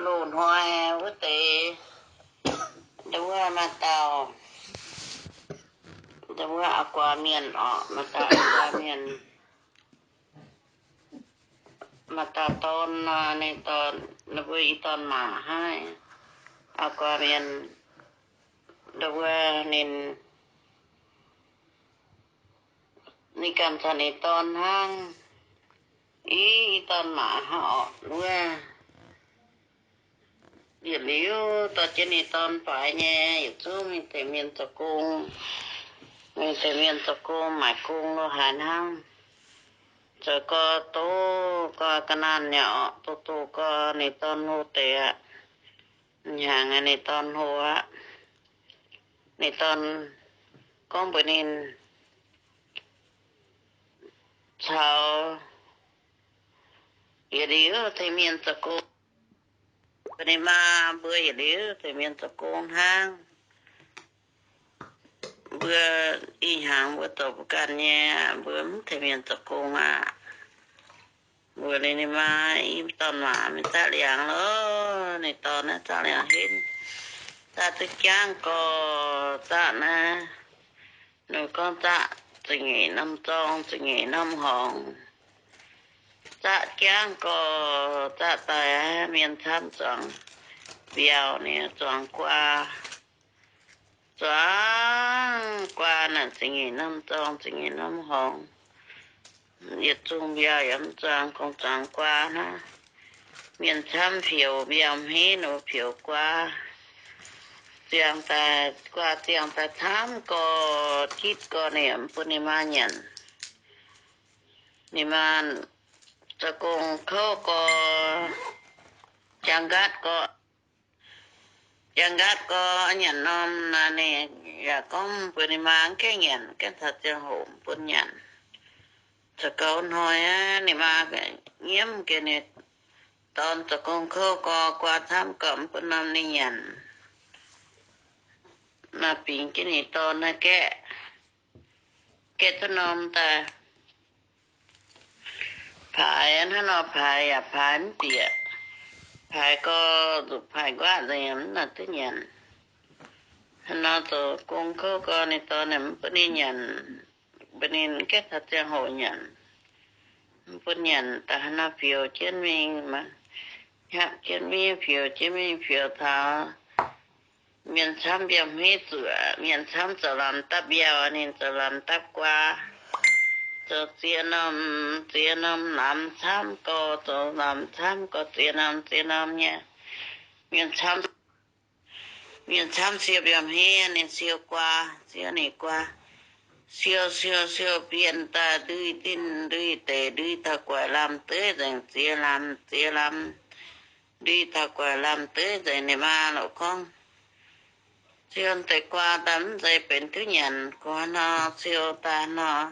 Loz-hnoi wuov deix, ndau wuov maaih dauh, ndau wuov Aa Guaax Mienh orqc, maaih dauh Aa Guaax Mienh, maaih dauh dorn nor, ninh dorn, ninh mbuo i dorn-maac hnangv. Aa Guaax Mienh, ndau wuov ninh, ninh ganh caux ninh dorn hnangv, i, i dorn-maac hnangv orqc wuov. Yietc liuz dorh jienv ninh dorn faix nyei, yietc zungv mingh tengx mienh zoux gong. Mingh tengx mienh zoux gong, maaic gong lo haaix hnangv. Zoux gau, doqc gau ga'naanh nyei orqc, doqc doqc gau ninh dorn hlo deix aqv. Hnyangx ninh dorn hlo aqv. Ninh dorn gorngv mbuox ninh, caux yietc liuz tengx mienh zoux gong. Ninh maa mbuo yietc liuz tengx mienh zoux gong hnangv. Mbuo ih hnyangx mbuo zoux mbuo ganh nyei, mbuo mv tengx mienh zoux gong aqv. Mbuox ninh, ninh maa, i dorn-maac mingh zaqv liangx loh. Ninh dorn naaiv zaqv liangx henv, zaqv duqv jangv gorx, zaqv naaiv, ninh gorngv zaqv za'nyeic norm zorng, za'nyeic norm horngz. Zaqv jangv gorx, zaqv daaih mienh camv zuangx mbiauh, ninh zuangx guaa, zuangx guaa naaic za'nyeic norm zorng, za'nyeic norm horngz. Yietc zungh mbiauh yaac mv zuangx, kungx zuangx guaa hnangv. Mienh camv fioux mbiauh hmeiv nor, fioux guaa. Ziangh daaih, guaa ziangh daaih camv gorx, jitv gorx, ninh yaac mv bun ninh maa nyanc. Ninh maa zoux gong kouv gorx, jangx nqaatv gorx, jangx nqaatv gorx nyanc norm naaic, ninh yaac gorngv mbuox ninh maa, mv gaengh nyanc, gaengh taux ziangh hoc bun nyanc. Zoux gau hnoi aqv, ninh maa nyiemv gaax ninh dorn zoux gong kouv gorx, guaa camv gorx, mv bun norm ninh nyanc. Naaic bingx jienv ninh dorn naaiv gaeqv, gaeqv cuotv norm daaih, paaix hnangv nor, paaix yaac paaix mv bieqc. Paaix gorx, zuqc paaix nquaqv nzengc, mv nor duqv nyanc. Hnangv nor zoux gong kouv gorx, ninh dorn mv bun ninh nyanc, mv bun ninh gaengh taux ziangh hoc nyanc, mv bun nyanc. Daaih hnangv nor fioux jienv mingh, hnyapv jienv mingh, fioux jienv mingh, fioux taux mienh camv mbiauh hmeiv zuoqc, mienh camv zoux lamz dapv mbiauh, ninh zoux lamz dapv guaa. Zoux ziex norm, ziex norm lamz camv gorx, zoux lamz camv gorx, ziex norm ziex norm nyei. Mienh camv, mienh camv siou mbiauh hmeiv, ninh siou guaa, siou ninh guaa. Siou siou siou bienh daaih ndui dinh ndui deic, ndui taux guaix lamh dueiv nzengc, ziex lamh ziex lamh, ndui taux guaix lamh dueiv nzengc. Ninh maa lorqc gorngv, siou deix guaa daaih mv zeiz benx duqv nyanc, gorngv nor siou daaih nor,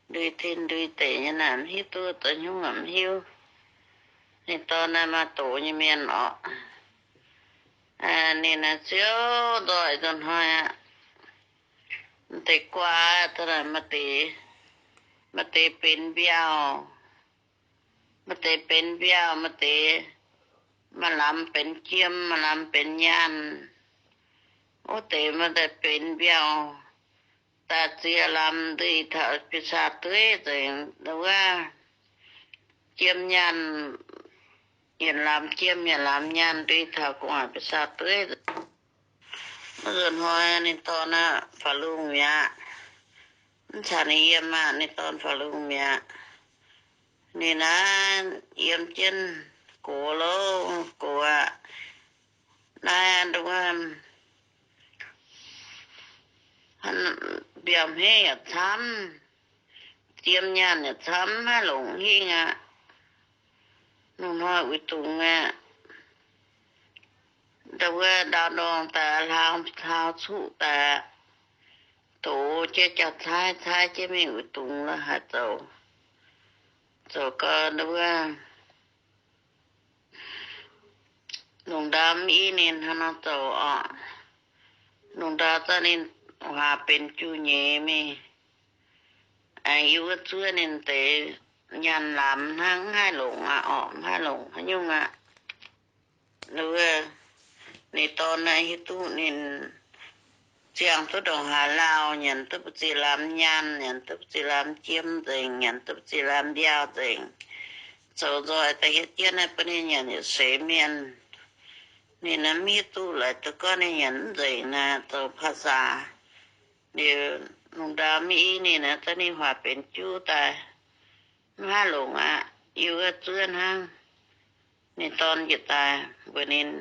ndui dinh ndui deic nyei naaic, mv hiuv duqv zoux hnyungv, mv hiuv. Ninh dorn naaiv maaih doz nyei mienh orqc. Ninh naaiv siou nzoih nzunc hnoi aqv. Deix guaa, maaih deix, maaih deix benx mbiauh, maaih deix benx mbiauh, maaih deix, maaih lamz benx jiem, maaih lamz benx nyaanh. Wuov deix maaih deix benx mbiauh daaih ziex lamz ndui taux bisaa dueiv nzengc, wuov jiem nyaanh, yietc lamz jiem yietc lamz nyaanh ndui taux gu'nguaaic bisaa dueiv. Wuov nzunc hnoi ninh dorn aqv, faaux lungh mi'aqv. Mv caux ninh yiem aqv, ninh dorn faaux lungh mi'aqv. Ninh naaiv yiem jienv gox lo, gox aqv. Naaiv nduov, mbiauh hmeiv yaac camv, jiem nyaanh yaac camv, maiv longc hingh aqv. Lungh hnoi uix dungz aqv. Nduov ndau ndorngh daaih hlaau, hlaau cuqv daaih, dox jienv jauv-caaiv, caaiv jienv mingh uix dungz lo haaix zoux. Zoux gau nduov, lungh ndau mv i ninh hnangv nor zoux orqc. Lungh ndau zorqv ninh huaax benx juv-nyeiz mingh. Aengx yie wuov zuov ninh deix nyaanh lamz hnangv, mv haih longc aqv orqc, mv haih longc haaix nyungc aqv. Wuov, ninh dorn naaiv hiuv duqv ninh ziangh duqv ndongc haaix lauh, nyanc duqv buoz-ziex lamz nyaanh, nyanc duqv buoz-ziex lamz jiem nzengc, nyanc duqv buoz-ziex lamz mbiauh nzengc, zoux nzoih daaih hietv jienv naaiv bun ninh nyanc yietc seix mienh. Ninh naaiv mv hiuv duqv laaix duqv gorngv ninh nyanc mv nzengc naaic, zoux ภาษา. Liuz lungh ndau mv i ninh naaiv zorqv ninh huaax benx juv daaih, mv haih longc aqv. Yie wuov zuov hnangv. Ninh dorn njiec daaih mbuox ninh,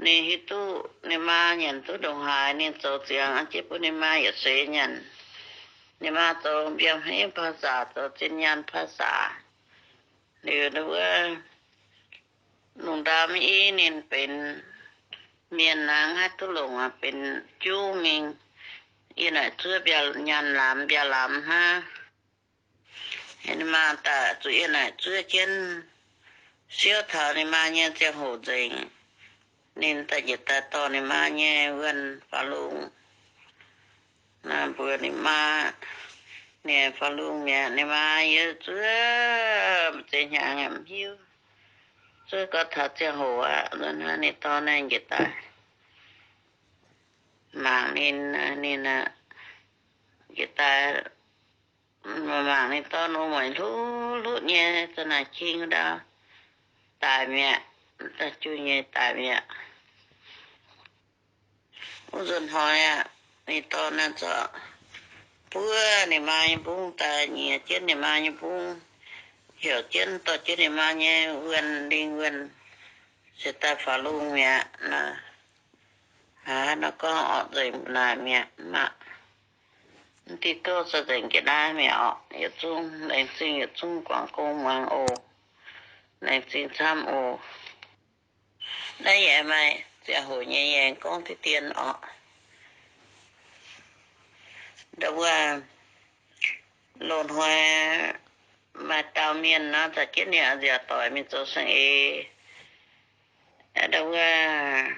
ninh hiuv duqv ninh maa nyanc duqv ndongc haaix, ninh zoux ziangx an jienv bun ninh maa yietc seix nyanc. Ninh maa zoux mbiauh hmeiv ภาษา, zoux zinh nyaanh ภาษา. Liuz wuov lungh ndau mv i ninh benx mienh hnangv, haih duqv longc benx juv mingh. Yie naaic zuov mbiauh nyaanh lamz mbiauh lamz hnangv. Ninh maa daaih zuqc yie naaic zuov jienv siouv taux ninh maa nyei ziangh hoc nzengc, ninh daaih njiec daaih dorh ninh maa nyei wuonh faaux lungh. Mbuox ninh maa, ninh faaux lungh mi'aqv. Ninh maa, yie zuov ziex hnyangx mv hiuv, zuov gorngv taux ziangh hoc aqv. Ninh dorn naaiv njiec daaih mangc ninh, ninh njiec daaih mangc ninh dorn wuov mueic hluqv hluqv nyei, za'naaic cing ndau daic mi'aqv. Daaih juv nyei daic mi'aqv. Wuov nzunc hnoi aqv, ninh dorn naaiv zorqv buov ninh maa nyei mbungv daaih nyiex jienv ninh maa nyei mbungv, heuc jienv dorh jienv ninh maa nyei wuonh, lingh wuonh, se daaih faaux lungh mi'aqv nor. Aa, nor gorngv orqc, nzengc naaic mi'aqv maah. Mv diuh gouv se nzengc jiex naaiv mi'aqv orqc. Yietc zungv laengz zingh, yietc zungv guangc gong muangx oc. Laengz zingh camv oc. Naaiv yaac maaih ziangh hoc nyei aengx gorngv diqv dien orqc. Ndau wuov loz-hnoi maaih dauh mienh nor caux jienv ninh a'nziaauc doic mingh zoux saeng-eix. Ndau wuov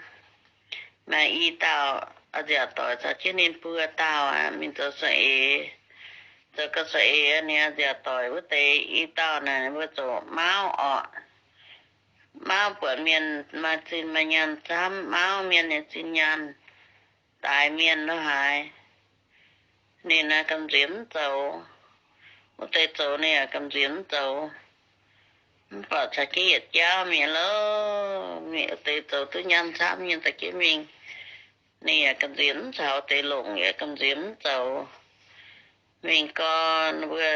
maaih i dauh a'nziaauc doic caux jienv ninh buo dauh mingh zoux saeng-eix. Zoux gau saeng-eix, ninh a'nziaauc doic wuov deix i dauh naaic mbuo zoux mauv orqc. Mauv buatc mienh maaih zinh maaih nyaanh camv, mauv mienh nyei zinh nyaanh, daix mienh lo haaix. Ninh naaiv gamh nziex mv zoux. Wuov deix zoux ninh yaac gamh nziex mv zoux. Mv baac caux jienv yietc jauv mingh loh, mingh wuov deix zoux duqv nyaanh camv nyei daaih jienv mingh. Ninh yaac gamh nziex mv caux wuov deix longc, yaac gamh nziex mv zoux. Mingh gau, mbuo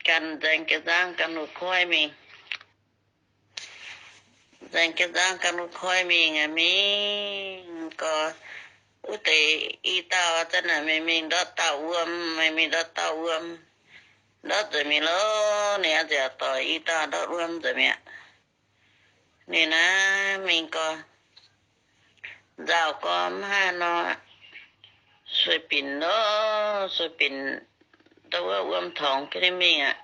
ganh nzaeng jienv nzangv gan wuov koiv mingh. Nzaeng jienv nzangv gan wuov koiv mingh, mingh gau, wuov deix i dauh zanc naaic meih mingh ndortv dauh wuom, meih mingh ndortv dauh wuom. Ndortv nzengc mingh loh, ninh a'nziaauc doic i dauh ndortv wuom nzengc mi'aqv. Ninh naaiv mingh gau, nzauh gau mv haih nor, sueih binc loh, sueih binc ndau wuov wuom torngx jienv ninh mingh aqv.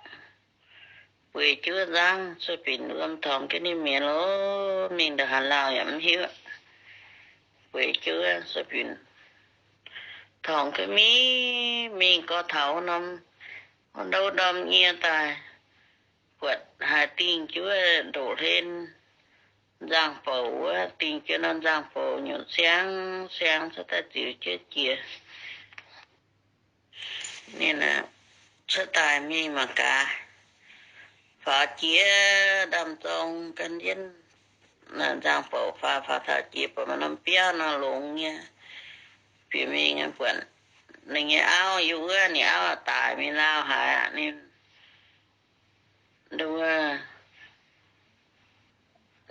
Bueix juov nzangv, sueih binc wuom torngx jienv ninh mi'aqv loh, mingh ndongc haaix lauh yaac mv hiuv. Bueix juov sueih binc torngx jienv mingh, mingh gau taux norm, ndau ndorm nyie daaih, buatc haaix dingh juov ndoqc hlen nzangv-bouc wuov, dingh juov norm nzangv-bouc nyutc siang siang cuotv daaih ziux jienv jiex. Ninh cuotv daaih mingh mangc gaax, faaux jiex ndaamv-zorng gan jienv nzangv-bouc faaux, faaux taux jiex buatc maaih norm biauv nor longx nyei. Bieqc mingh buatc ninh nyei auv yiem wuov, ninh auv daic mingh lauh haic aqv. Ninh wuov,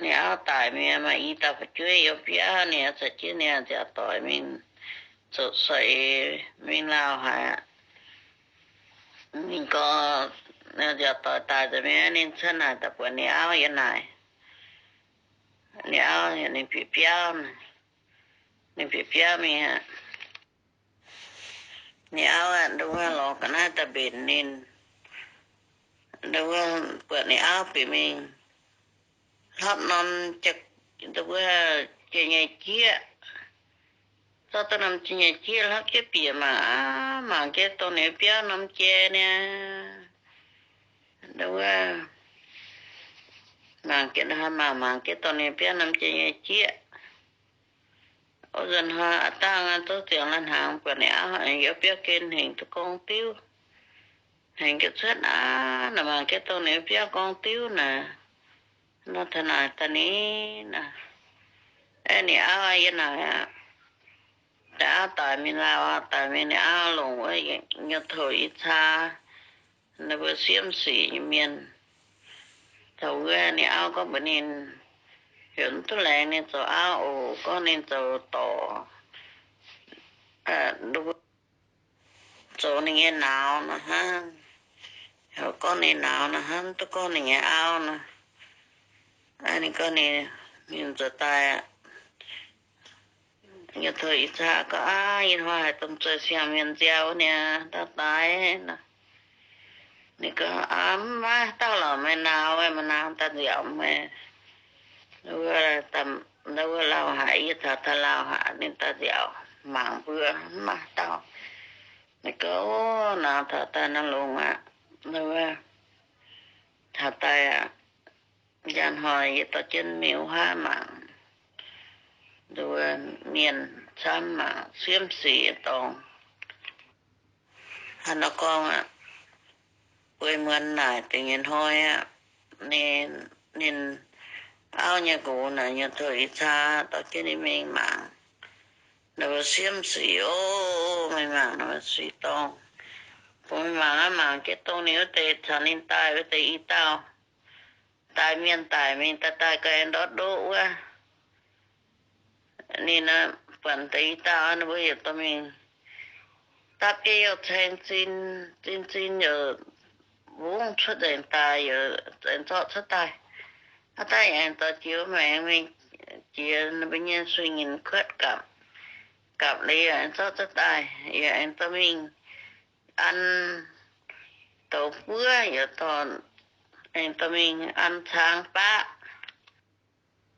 ninh auv daic mingh, maaih i dauh fu'jueiv yiem biauv, ninh caux jienv ninh nziaauc doic mingh zoux saeng-eix mingh lauh haic aqv. Ninh gorngv nziaauc doic daic nzengc mi'aqv, ninh cuotv naaic daaih buatc ninh auv yiem naaic. Ninh auv ninh bieqc biauv, ninh bieqc biauv mingh aqv. Ninh auv aqv, ndau wuov lorz ga'naaiv daaih mbenc ninh. Ndau wuov buatc ninh auv bieqc mingh hlopv norm, ndau wuov jiex nyei jieqv, zorqv duqv norm jiex nyei jieqv hlopv jienv bieqc mangc aqv, mangc jienv dongh ninh biauv norm jai niaa. Ndau wuov Mangc jienv, mangc, mangc jienv dongh ninh biauv norm jiex nyei jieqv. Ov, nzunc hnoi aav dangh zouv ziangx la'hnaangx buatc ninh auv yiem biauv gen hengx duqv gorngv diuv, hengx jienv cuotv aqv. Naaic mangc jienv dongh ninh biauv gorngv diuv naaic, nor taux naaic daaih ni naaic, aeqv, ninh auv yiem naaic aqv. Da'auv daic mingh lauh, daic mingh ninh auv longc wuov nyei touc i caa, ninh mbuo siemv sic nyei mienh. Taux wuov ninh auv gorngv mbuox ninh, heuc mv duqv laengz ninh zoux auv oc, gorngv ninh zoux dorc, zoux ninh nyei nauz nor hnangv. Heuc gorngv ninh nauz nor hnangv, mv duqv gorngv ninh nyei auv nor. Ninh gorngv ninh, ninh zoux daaih aqv. Nyei touc i caa gorngv, aav, ih hnoi haiz domh zueih siang-mienh nziaaux wuov niaa, dauh daaih nor. Ninh gorngv, aav, mv maaih dauh lorqc, meih nauz, meih nauz daaih nziaauc meih. Wuov, wuov lauh haic, yie taux daaih lauh haic, ninh daaih nziaauc mangc mbuo, mv maaih dauh. Ninh gorngv, ov, nauz taux daaih nor longx aqv. Wuov, taux daaih aqv, njang hnoi yie dorh jienv mingh wuov haav mangc, nduov, mienh camv mangc siemv sic dorngx. Hnangv nor gorngv aqv, bueix muonz naaic da'nyeic hnoi aqv, ninh, ninh auv nyei nqox naaic nyei touc i caa dorh jienv ninh mingh mangc ninh mbuo siemv sic. Ov, mingh mangc ninh mbuo sic dorngx. Bun mingh mangc aqv, mangc jienv dongh ninh wuov deix caux ninh daaih wuov deix i dauh daaih mienh daic mingh daaih daaih ga'aengx ndortv ndoqv wuov. Ninh buatc deix i dauh ninh mbuo yietc dorh mingh dapv jienv youh caeng zin, zin zin youc mbungv cuotv nzengc daaih, youc nzengc zorqv cuotv daaih. Aav dangh yaac aengx dorh jiex maengx mingh jiex ninh mbuo nyei suiv-nyinc kuotv gapv, gapv liuz yaac aengx zorqv cuotv daaih, yaac aengx dorh mingh an douz buov, yaac dorh, aengx dorh mingh an caangx baqv.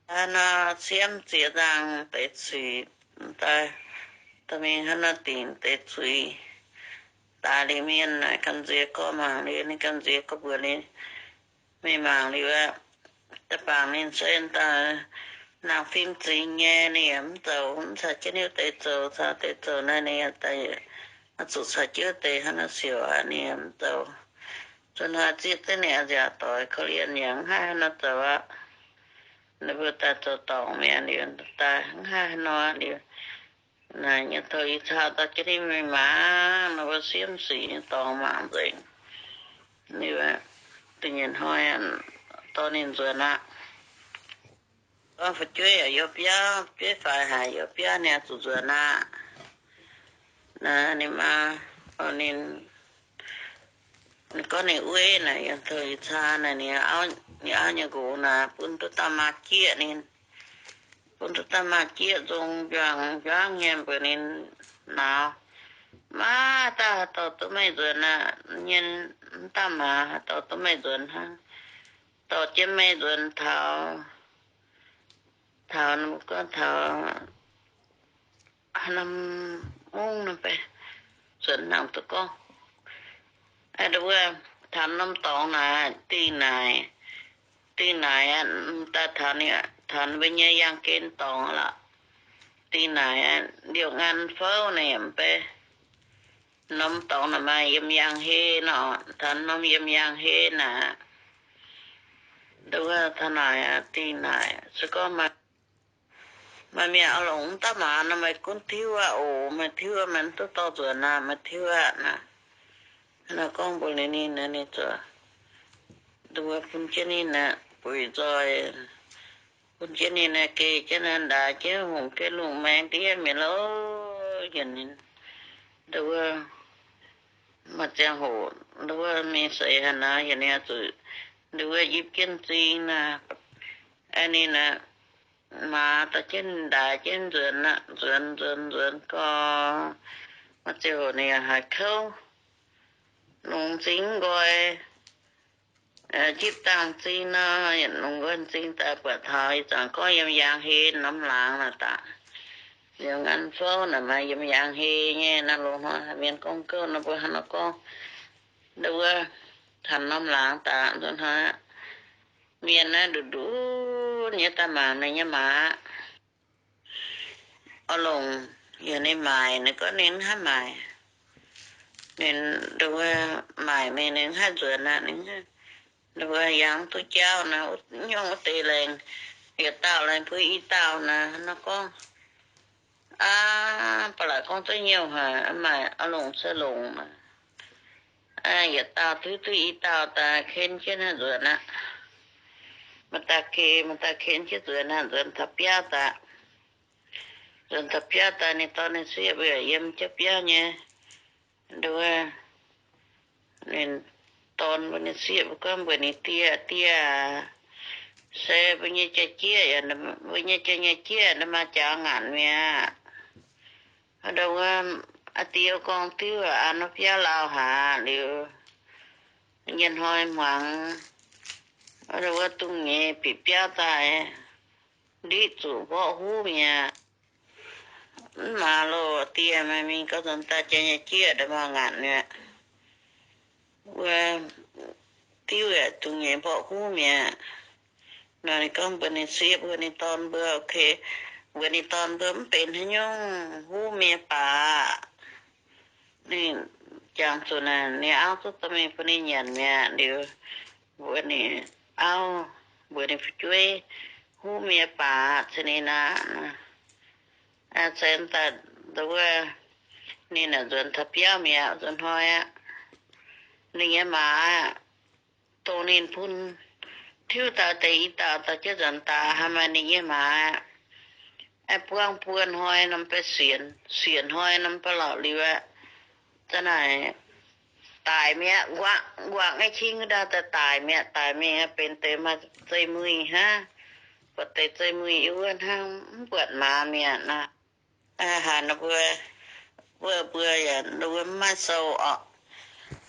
Hnangv nor siemv ziex nzangc deix cuix daaih, dorh mingh hnangv nor dingc deix cuix daaih liuz mienh naaic gamh nziex gorx mangc liuz, ninh gamh nziex gorx mbuox ninh, meih mangc liuz aqv, da'bangc ninh se daaih nangc fim zingx nyei, ninh yaac mv zoux, mv caux jienv wuov deix zoux, caux deix zoux naaiv ninh yaac daaih zuqc caux jienv wuov deix hnangv nor siouc aqv, ninh yaac mv zoux. Zunh hnoi zieqv duqv ninh a'nziaauc doix korv-lienh yaac mv haih haaix nor zoux aqv. Ninh mbuo daaih zoux dorngc mi'aqv liuz, daaih mv haih haaix nor liuz, naaic nyei touc i caa dorh jienv ninh mingh mangc ninh mbuo siemv sic nyei dorngx mangc nzengc. Liuz, da'nyeic hnoi dorh ninh nzuonx aqv. Gorngv fu'jueiv yaac yiem biauv, fu'jueiv faix haic yiem biauv, ninh zuqc nzuonx aqv. Naaic ninh maa, ninh, ninh gorngv ninh ueiv naaic, yiem touc i caa naaic, ninh auv, ninh auv nyei nqox naaic bun duqv dauh maa jieqv ninh, bun duqv dauh maa jieqv nzong njuangc njuangv nyei mbuox ninh, nauz, maiv dauh haaix dorh duqv meih nzuonx aqv, nyei, mv dauh maaz haaix dorh duqv meih nzuonx hnangv. Dorh jienv meih nzuonx taux, taux, gorngv taux norm mungv nor, nzuonx nangc duqv gorngv. Wuov, taux norm dorngx naaic, dingh naaic, dingh naaic aqv, daaih taux, taux mbuo nyei yangh gen dorngx lorqc. Dingh naaic aqv, liouh ngan fouv naaic yaac mv bei. Norm dorngx naaic maaih yiem yangh hei nor, taux norm yiem yangh hei naaic, nduov taux naaic aqv, dingh naaic se gorngv maaih, maaih mienh oix longc mv daaih maaz nor, meih gunv tiuv aqv oc. Meih tiuv aqv, meih mv duqv dorh nzuonx aqv, meih tiuv aqv naaic. Hnangv nor gorngv mbuox liuz ninh, ninh ziouc, nduov bun jienv ninh aqv, buix nzoih, bun jienv ninh aqv, geh jienv aqv, ndaix jienv hungh jienv lungh maengx ndiev mienh lorqc. Yietc ninh, nduov, maaih ziangh hoc nduov mingh seix haaix nor, yietc ninh zuqc nduov yipv jienv m'zing naaic. Aa, ninh aqv, maaz dorh jienv ndaix jienv nzuonx aqv, nzuonx nzuonx nzuonx gorx, maaih ziangh hoc ninh yaac haiz kouv, longc m'zing nqoi, jipv dangh m'zing nor, yietc longc nqoi m'zing daaih buatc taux ih zanc gorngv yiem yaangh hei norm laangz naaic daaih. Liouh ngan fouv naaic maaih yiem yaangh hei nyei naaiv, loz-hnoi mienh gorngv gouv nor mbuo hnangv nor gorngv. Nduov, taux norm laangz daaih nduov hnoi aqv, Mienh naaiv nduqc nduqc nyei daaih mangc ninh nyei maaz. Oix longc yaac ninh maaic, ninh gorngv ninh mv haih maaic. Ninh nduov maaic mingh ninh mv haih nzuonx aqv. Ninh nduov yangh duqv jauv naaic, nyungc wuov deix laengz, yietc dauh laengz mbuo i dauh naaic, nor gorngv, aav, ba'laqc gorngv duqv nyouh haic, maaic oix longc se longc. Yietc dauh diuv duqv i dauh daaih ken jienv naaiv nzuonx aqv. Maaih daaih ken, maaih daaih ken jienv nzuonx aqv, nzuonx taux biauv daaih. Nzuonx taux biauv daaih ninh dorn ninh sieqv mbuo yiem jienv biauv nyei. Nduov, ninh dorn mbuo ninh sieqv mbuo gorngv mbuox ninh die, Die, se mbuo nyei jaa-jieqv, mbuo nyei jaa nyei jieqv nda maaih jaax ngaanc mi'aqv. Nduov, aa, die gorngv diuv aqv, nor biauv lauh haic liuz, nyei hnoi hmuangx, nduov, dungz nyeiz bieqc biauv daaih, ndiqv zuqc mborqv huv mi'aqv. Mv maaih loh, die, meih mingh gauh nzuonx daaih jaa nyei jieqv nda maaih ngaanc mi'aqv. Wuov diuv aqv, dungz nyeiz mborqv huv mi'aqv. Nor ninh gorngv mbuox ninh sieqv mbuo ninh dorn mbuo, ok, mbuox ninh dorn mbuo mv benx haaix nyungc, huv mienh baac. Ninh jangx zuqc naaic, ninh auv duqv dorh mingh bun ninh nyanc mi'aqv liuz, mbuox ninh auv, mbuox ninh fu'jueiv, huv mienh baac cin ninh aqv. Ceix daaih nduov, ninh naaic nzuonx taux biauv mi'aqv, nzuonx hnoi aqv. Ninh nyei maaz aqv, dongh ninh bun tiuv dauh deix i dauh dorh jienv nzuonx daaih, haaix maaih ninh nyei maaz aqv. Aengx buangv buo hnoi norm ba'sienx, siec hnoi norm ba'lauc liuz aqv, za'naaic daic mi'aqv, nquaqc, nquaqc nyei cing wuov ndaauv daaih daic mi'aqv. Daic mingh benx deix maaih zei muic hnangv, buatc deix zei muic yiem wuov hnangv, mv buatc maaz mi'aqv nor. Haaix nor mbuo, mbuo, mbuo yaac nduov mv maaih sou orqc.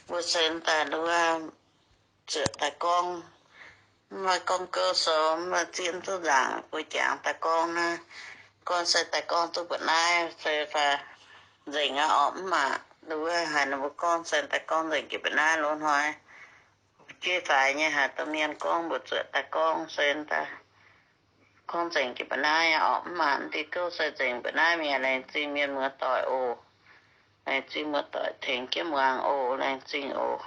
Mbuo se daaih nduov zuoqc daaih gorngv, mv maaih gorngv gouv sou, mv maaih zieqv duqv nzaangc, mbuo jangx daaih gorngv naaiv. Gorngv se daaih gorngv duqv mba'naaiv se fai nzengc aqv orqc, mv maaih nduov haaix nor mbuo gorngv se daaih gorngv nzengc jiex mba'naaiv loz-hnoi. Jiex faix nyei haaix dauh mienh gorngv mbuo zuoqc daaih gorngv se daaih gorngv nzengc jiex mba'naaiv orqc, mv maaih. Mv diuh gouv se nzengc mba'naaiv mi'aqv. Laengz zingh mienh muoz-doic oc. Laengz zingh muoz-doic tengx jienv muangx oc. Laengz zingh oc.